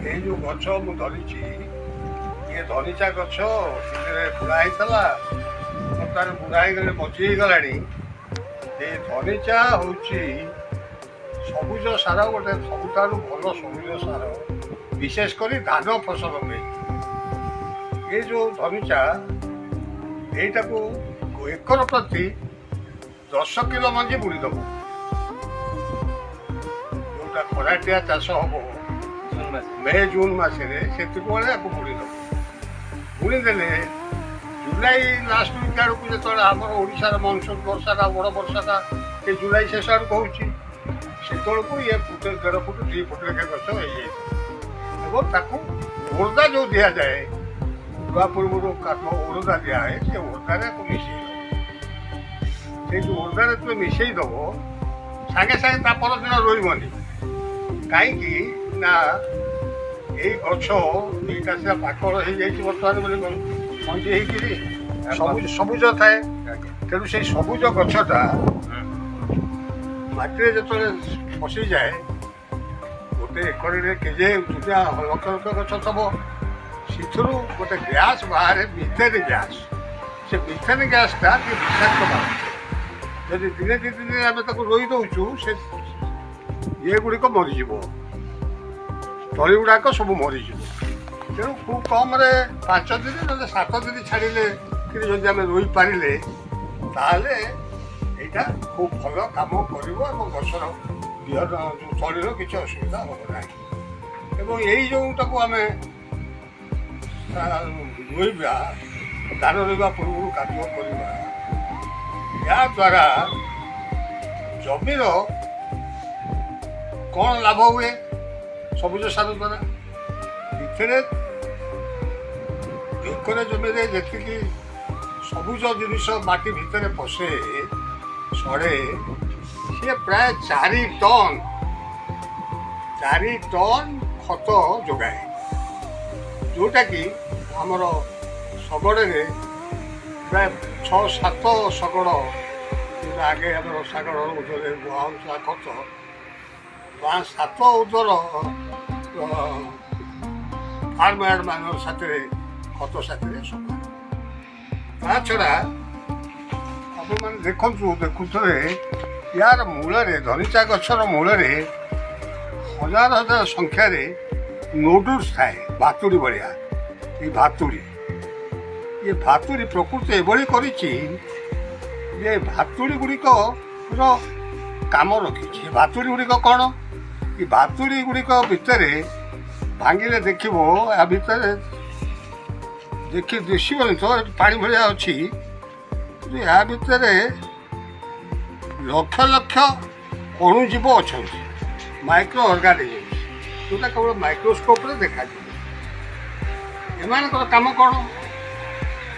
ଏଇ ଯେଉଁ ଗଛ ମୁଁ ଧରିଛି, ଇଏ ଧନିଚା ଗଛ ବିଲରେ ବୁଣା ହେଇଥିଲା। ବର୍ତ୍ତମାନ ବୁଣା ହେଇଗଲେ ମଞ୍ଜି ହେଇଗଲାଣି। ଏ ଧନିଚା ହେଉଛି ସବୁଜ ସାର, ଗୋଟେ ସବୁଠାରୁ ଭଲ ସବୁଜ ସାର, ବିଶେଷ କରି ଧାନ ଫସଲ ପାଇଁ। ଏ ଯେଉଁ ଧନିଚା, ଏଇଟାକୁ ଏକର ପ୍ରତି 10 କିଲୋ ମଞ୍ଜି ବୁଣିଦେବ। ଯେଉଁଟା ଖରାଟିଆ ଚାଷ ହବ ଜୁନ୍ ମାସ। ମେ ଜୁନ୍ ମାସରେ, ସେତିକି ବେଳେ ଆକୁ ବୁଣିଦେବ। ବୁଣିଦେଲେ ଜୁଲାଇ ଲାଷ୍ଟ ୱିକ୍ ଆଡ଼କୁ, ଯେତେବେଳେ ଆମର ଓଡ଼ିଶାର ମନସୁନ୍ ବର୍ଷାଟା, ବଡ଼ ବର୍ଷାଟା ସେ ଜୁଲାଇ ଶେଷ ଆଡ଼କୁ ହେଉଛି, ସେତେବେଳକୁ ଇଏ ଫୁଟ, 1.5 ଫୁଟ, 2 ଫୁଟ ଲେଖା ଗଛ ହେଇଯାଇଥିବ। ଏବଂ ତାକୁ ଓରଦା ଯେଉଁ ଦିଆଯାଏ, ରୁଆ ପୂର୍ବରୁ କାଠ ଓରଦା ଦିଆହୁଏ, ସେ ଓରଦାରେ ଆକୁ ମିଶେଇ ଦେବ। ସେଇ ଯେଉଁ ଓରଦାରେ ତୁମେ ମିଶେଇ ଦେବ, ସାଙ୍ଗେ ସାଙ୍ଗେ ତା ପରଦିନ ରୋଇବନି। କାହିଁକି ନା ଏଇ ଗଛ ଏଇଟା ସିନା ପାକଳ ହେଇଯାଇଛି ବର୍ତ୍ତମାନ ବୋଲି ମଞ୍ଜି ହେଇକିରି ସବୁଜ ସବୁଜ ଥାଏ। ତେଣୁ ସେଇ ସବୁଜ ଗଛଟା ମାଟିରେ ଯେତେବେଳେ ପଶିଯାଏ, ଗୋଟେ ଏକରରେ କେଜେ ଦୁନିଆ ଲକ୍ଷ ଲକ୍ଷ ଗଛ ଥବ, ସେଥିରୁ ଗୋଟେ ଗ୍ୟାସ୍ ବାହାରେ, ମିଥେନ୍ ଗ୍ୟାସ୍। ସେ ମିଥେନ୍ ଗ୍ୟାସ୍ଟା ଟିକେ ବିଷାକ୍ତ ବାହାରେ। ଯଦି ଦିନେ 2 ଦିନରେ ଆମେ ତାକୁ ରୋଇ ଦେଉଛୁ, ସେ ଇଏ ଗୁଡ଼ିକ ମରିଯିବ, ତଳି ଗୁଡ଼ାକ ସବୁ ମରିଯିବ। ତେଣୁ ଖୁବ୍ କମ୍ରେ 5 ଦିନ ନହେଲେ 7 ଦିନ ଛାଡ଼ିଲେ କି ଯଦି ଆମେ ରୋଇ ପାରିଲେ, ତାହେଲେ ଏଇଟା ଖୁବ୍ ଭଲ କାମ କରିବ ଏବଂ ଗଛର ବିହନ ଯେଉଁ ତଳିର କିଛି ଅସୁବିଧା ହେବ ନାହିଁ। ଏବଂ ଏଇ ଯେଉଁଟାକୁ ଆମେ ରୋଇବା, ଧାନ ରୋଇବା ପୂର୍ବରୁ କାଦୁଅ କରିବା, ଏହାଦ୍ୱାରା ଜମିର କ'ଣ ଲାଭ ହୁଏ? ସବୁଜ ସାର ଦ୍ୱାରା ଏଥିରେ ଏକର ଜମିରେ ଯେତିକି ସବୁଜ ଜିନିଷ ମାଟି ଭିତରେ ପଶେ, ସଢ଼େ, ସିଏ ପ୍ରାୟ 4 ଟନ୍, 4 ଟନ୍ ଖତ ଯୋଗାଏ, ଯେଉଁଟାକି ଆମର ଶଗଡ଼ରେ ପ୍ରାୟ 6-7 ଶଗଡ଼, ଯେଉଁଟା ଆଗେ ଆମର ଶଗଡ଼ ଓଜରେ ବୁହା ହେଉଥିଲା ଖତ, 5-7 ଓଜର ଫାର୍ମ ୟାର୍ଡ ମାନଙ୍କ ସାଥିରେ, ଖତ ସାଥିରେ ସମାନ। ତା ଛଡ଼ା ଆପଣମାନେ ଦେଖନ୍ତୁ, ଦେଖୁଥିବେ, ୟାର ମୂଳରେ, ଧନିଚା ଗଛର ମୂଳରେ ହଜାର ହଜାର ସଂଖ୍ୟାରେ ନୋଡୁଲ୍ସ ଥାଏ, ଭାତୁଡ଼ି ଭଳିଆ। ଏଇ ଭାତୁଡ଼ି, ଏ ଭାତୁଡ଼ି ପ୍ରକୃତି ଏଭଳି କରିଛି ଯେ ଭାତୁଡ଼ି ଗୁଡ଼ିକର କାମ ରଖିଛି। ଏ ଭାତୁଡ଼ି ଗୁଡ଼ିକ କ'ଣ? ଏ ଭାତୁଡ଼ି ଗୁଡ଼ିକ ଭିତରେ ଭାଙ୍ଗିଲେ ଦେଖିବ, ୟା ଭିତରେ ଦେଖି ଦିଶିବନି ତ, ଏଠି ପାଣି ଭଳିଆ ଅଛି, କିନ୍ତୁ ୟା ଭିତରେ ଲକ୍ଷ ଲକ୍ଷ ଅଣୁଜୀବ ଅଛନ୍ତି, ମାଇକ୍ରୋ ଅର୍ଗାନିଜମ୍ସ, ଯେଉଁଟା କେବଳ ମାଇକ୍ରୋସ୍କୋପରେ ଦେଖାଯିବ। ଏମାନଙ୍କର କାମ କ'ଣ?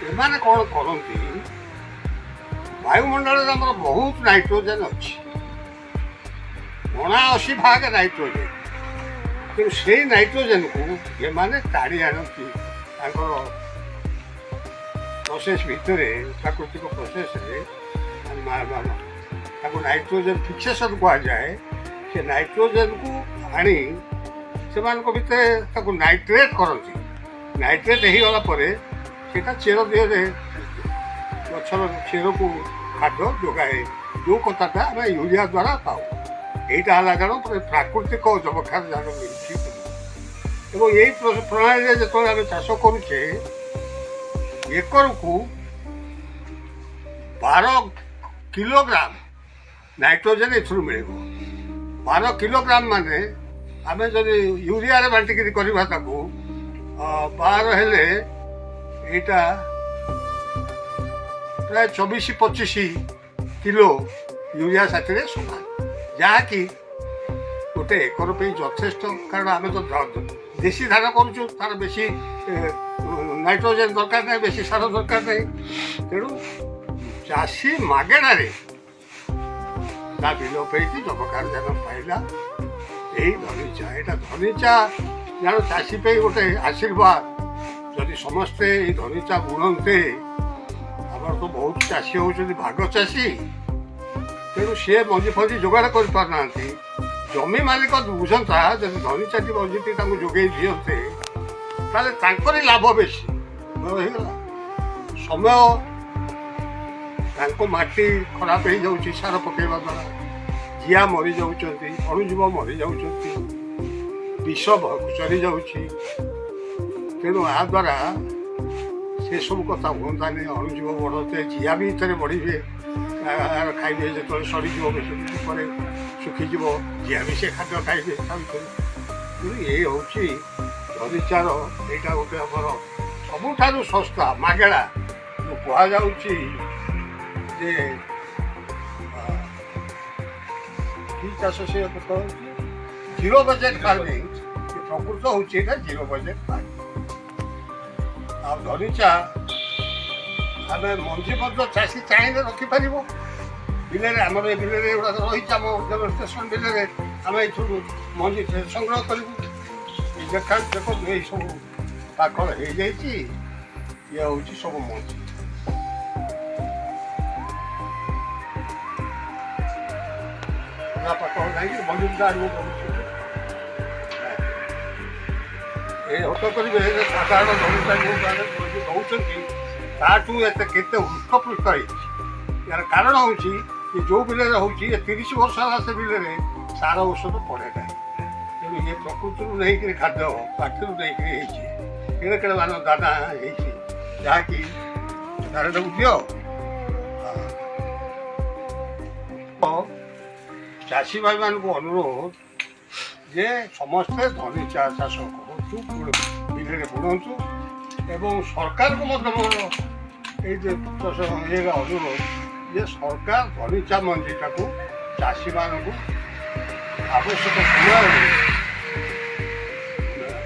ଏମାନେ କ'ଣ କରନ୍ତି? ବାୟୁମଣ୍ଡଳରେ ଆମର ବହୁତ ନାଇଟ୍ରୋଜେନ୍ ଅଛି, 79 ଭାଗ ନାଇଟ୍ରୋଜେନ୍। ତେଣୁ ସେଇ ନାଇଟ୍ରୋଜେନ୍କୁ ଏମାନେ ତାଡ଼ି ଆଣନ୍ତି ତାଙ୍କର ପ୍ରୋସେସ୍ ଭିତରେ, ପ୍ରାକୃତିକ ପ୍ରୋସେସ୍ରେ। ତାକୁ ନାଇଟ୍ରୋଜେନ୍ ଫିକ୍ସେସନ୍ କୁହାଯାଏ। ସେ ନାଇଟ୍ରୋଜେନ୍କୁ ଆଣି ସେମାନଙ୍କ ଭିତରେ ତାକୁ ନାଇଟ୍ରେଟ୍ କରନ୍ତି। ନାଇଟ୍ରେଟ୍ ହେଇଗଲା ପରେ ସେଇଟା ଚେର ଦେହରେ, ଗଛର ଚେରକୁ ଖାଦ୍ୟ ଯୋଗାଏ, ଯେଉଁ କଥାଟା ଆମେ ୟୁରିଆ ଦ୍ୱାରା ପାଉ। ଏଇଟା ହେଲା ଜାଣ ପ୍ରାକୃତିକ ଯବକ୍ଷାରଜାନ ମିଳୁଛି। ଏବଂ ଏଇ ପ୍ରଣାଳୀରେ ଯେତେବେଳେ ଆମେ ଚାଷ କରୁଛେ, ଏକରକୁ 12 କିଲୋଗ୍ରାମ ନାଇଟ୍ରୋଜେନ୍ ଏଥିରୁ ମିଳିବ। 12 କିଲୋଗ୍ରାମ ମାନେ ଆମେ ଯଦି ୟୁରିଆରେ ବାଣ୍ଟିକିରି କରିବା ତାକୁ, 12 ହେଲେ ଏଇଟା ପ୍ରାୟ 24-25 କିଲୋ ୟୁରିଆ ସାଥିରେ ସମାନ, ଯାହାକି ଗୋଟେ ଏକର ପାଇଁ ଯଥେଷ୍ଟ। କାରଣ ଆମେ ତ ଦେଶୀ ଧାନ କରୁଛୁ, ତାର ବେଶୀ ନାଇଟ୍ରୋଜେନ୍ ଦରକାର ନାହିଁ, ବେଶୀ ସାର ଦରକାର ନାହିଁ। ତେଣୁ ଚାଷୀ ମାଗଣାରେ ତା ବିଲ ପାଇକି ଯବକ୍ଷାରଜାନ ପାଇଲା ଏଇ ଧନିଚା। ଏଇଟା ଧନିଚା ଜାଣ ଚାଷୀ ପାଇଁ ଗୋଟେ ଆଶୀର୍ବାଦ। ଯଦି ସମସ୍ତେ ଏଇ ଧନିଚା ବୁଣନ୍ତେ, ଆମର ତ ବହୁତ ଚାଷୀ ହେଉଛନ୍ତି ଭାଗ ଚାଷୀ, ତେଣୁ ସିଏ ମଞ୍ଜି ଫଞ୍ଜି ଯୋଗାଡ଼ କରିପାରୁନାହାନ୍ତି। ଜମି ମାଲିକ ବୁଝନ୍ତା, ଯଦି ଧନୀଚାଟି ମଞ୍ଜିଟି ତାଙ୍କୁ ଯୋଗେଇ ଦିଅନ୍ତେ, ତାହେଲେ ତାଙ୍କରି ଲାଭ ବେଶୀ ହେଇଗଲା। ସମୟ, ତାଙ୍କ ମାଟି ଖରାପ ହେଇଯାଉଛି ସାର ପକାଇବା ଦ୍ୱାରା, ଜିଆ ମରିଯାଉଛନ୍ତି, ଅଣୁଜୀବ ମରିଯାଉଛନ୍ତି, ବିଷ ଚରିଯାଉଛି। ତେଣୁ ଏହା ଦ୍ୱାରା ସେସବୁ କଥା ହୁଅନ୍ତାନି। ଅଣୁଜୀବ ବଢ଼ନ୍ତେ, ଜିଆ ବି ଏଥିରେ ବଢ଼ିବେ, ଖାଇବେ। ଯେତେବେଳେ ସରିଯିବ, ବେଶୀ କିଛି ପରେ ଶୁଖିଯିବ, ଜିଆ ବି ସେ ଖାଦ୍ୟ ଖାଇବେ ତା ଭିତରେ। ତେଣୁ ଏ ହେଉଛି ଧନିଚାର, ଏଇଟା ଗୋଟେ ଆମର ସବୁଠାରୁ ଶସ୍ତା ମାଗେଣା ଯେଉଁ କୁହାଯାଉଛି ଯେ କି ଚାଷ ସେ କହନ୍ତି ଜିରୋ ବଜେଟ୍ ଫାର୍ମିଂ, ପ୍ରକୃତ ହେଉଛି ଏଇଟା ଜିରୋ ବଜେଟ୍ ଫାର୍ମିଂ। ଆଉ ଧନିଚା ଆମେ ମଞ୍ଜି ମଧ୍ୟ ଚାଷୀ ଚାହିଁଲେ ରଖିପାରିବ ବିଲରେ। ଆମର ଏ ବିଲରେ ଏଗୁଡ଼ାକ ରହିଛି, ଆମ ଡେମନଷ୍ଟ୍ରେସନ୍ ବିଲରେ। ଆମେ ଏଇଥିରୁ ମଞ୍ଜି ସଂଗ୍ରହ କରିବୁ। ଏଇ ଦେଖା, ଦେଖନ୍ତୁ, ଏଇ ସବୁ ପାକଳ ହେଇଯାଇଛି। ଇଏ ହେଉଛି ସବୁ ମଞ୍ଜି। ପୁରା ପାକଳ ଯାଇକି ମଞ୍ଜି ଆଣିବ ପଡ଼ୁଛି। ଏ ହତ କରିବେ ଯେ ସାଧାରଣ ଧନୁଚା ଯେଉଁ ଦେଉଛନ୍ତି, ତାଠୁ ଏତେ କେତେ ହୃଷ୍ଟପୃଷ୍ଟ ହେଇଛି। ଏହାର କାରଣ ହେଉଛି ଯେ ଯେଉଁ ବିଲରେ ହେଉଛି, ଏ 30 ବର୍ଷ ହେଲା ସେ ବିଲରେ ସାର ଔଷଧ ପଡ଼େ ନାହିଁ। ତେଣୁ ଇଏ ପ୍ରକୃତିରୁ ନେଇକରି, ଖାଦ୍ୟ ମାଟିରୁ ନେଇକରି ହେଇଛି। କେଡ଼େ କେଡ଼େ ମାନ ଦାନା ହେଇଛି, ଯାହାକି ସାରଟାକୁ ଦିଅ। ଚାଷୀ ଭାଇମାନଙ୍କୁ ଅନୁରୋଧ ଯେ ସମସ୍ତେ ଧନିଚା ଚାଷ କରନ୍ତୁ, ବିଲରେ ବୁଣନ୍ତୁ। ଏବଂ ସରକାରକୁ ମଧ୍ୟ ମୋର ଏଇ ଯେ ଇଏର ଅନୁରୋଧ ଯେ ସରକାର ଧନିଚା ମଞ୍ଜିଟାକୁ ଚାଷୀମାନଙ୍କୁ ଆବଶ୍ୟକ ସମୟରେ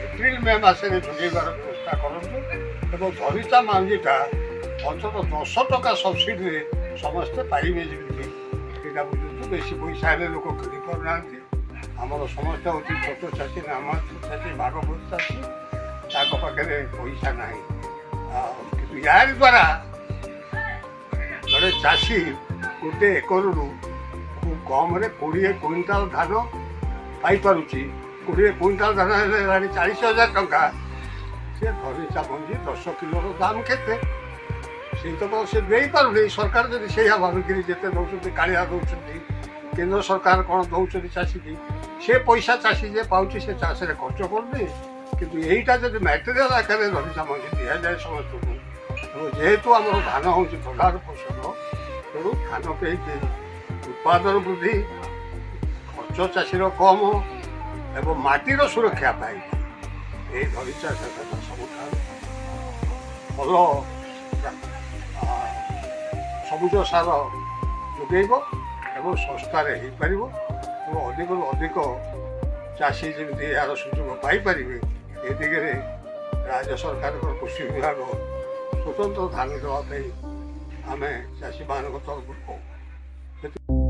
ଏପ୍ରିଲ ମେ ମାସରେ ଯୋଗାଇବାର ବ୍ୟବସ୍ଥା କରନ୍ତୁ ଏବଂ ଧନିଚା ମଞ୍ଜିଟା ଅନ୍ତତଃ 10 ଟଙ୍କା ସବସିଡ଼ିରେ ସମସ୍ତେ ପାଇବେ ଯେମିତି, ସେଇଟା ବୁଝନ୍ତୁ। ବେଶୀ ପଇସା ହେଲେ ଲୋକ କିଣି ପାରୁନାହାନ୍ତି। ଆମର ସମସ୍ତେ ହେଉଛି ଛୋଟ ଚାଷୀ, ନାମମାତ୍ର ଚାଷୀ, ଭାଗବତ ଚାଷୀ, ତାଙ୍କ ପାଖରେ ପଇସା ନାହିଁ। ଆଉ କିନ୍ତୁ ୟାରି ଦ୍ୱାରା ଜଣେ ଚାଷୀ ଗୋଟେ ଏକରରୁ ଖୁବ୍ କମ୍ରେ 20 କୁଇଣ୍ଟାଲ ଧାନ ପାଇପାରୁଛି। 20 କୁଇଣ୍ଟାଲ ଧାନ ହେଲେ ହେଲାଣି 40,000 ଟଙ୍କା। ସେ ଧନିଚା ମଞ୍ଜି 10 କିଲୋର ଦାମ କେତେ, ସେଇତକ ସେ ଦେଇପାରୁନି। ସରକାର ଯଦି ସେଇଆ ଭାବିକିରି ଯେତେ ଦେଉଛନ୍ତି, କାଳିଆ ଦେଉଛନ୍ତି, କେନ୍ଦ୍ର ସରକାର କ'ଣ ଦେଉଛନ୍ତି ଚାଷୀକି, ସେ ପଇସା ଚାଷୀ ଯେ ପାଉଛି ସେ ଚାଷରେ ଖର୍ଚ୍ଚ କରୁନି। କିନ୍ତୁ ଏଇଟା ଯଦି ମ୍ୟାଟେରିଆଲ ଆକାରରେ ଧନିଚା ମଞ୍ଜି ଦିଆଯାଏ ସମସ୍ତଙ୍କୁ, ଏବଂ ଯେହେତୁ ଆମର ଧାନ ହେଉଛି ପ୍ରଧାନ ଫସଲ, ତେଣୁ ଧାନ ପେଇକି ଉତ୍ପାଦନ ବୃଦ୍ଧି, ଖର୍ଚ୍ଚ ଚାଷୀର କମ ଏବଂ ମାଟିର ସୁରକ୍ଷା ପାଇଁ ଏଇ ଧନିଚା ଚାଷଟା ସବୁଠାରୁ ଭଲ ସବୁଜ ସାର ଯୋଗେଇବ ଏବଂ ଶସ୍ତାରେ ହେଇପାରିବ। ଏବଂ ଅଧିକରୁ ଅଧିକ ଚାଷୀ ଯେମିତି ଏହାର ସୁଯୋଗ ପାଇପାରିବେ, ଏ ଦିଗରେ ରାଜ୍ୟ ସରକାରଙ୍କର କୃଷି ବିଭାଗ ସ୍ୱତନ୍ତ୍ର ଧ୍ୟାନ ଦେବା ପାଇଁ ଆମେ ଚାଷୀମାନଙ୍କ ତରଫରୁ କହୁ।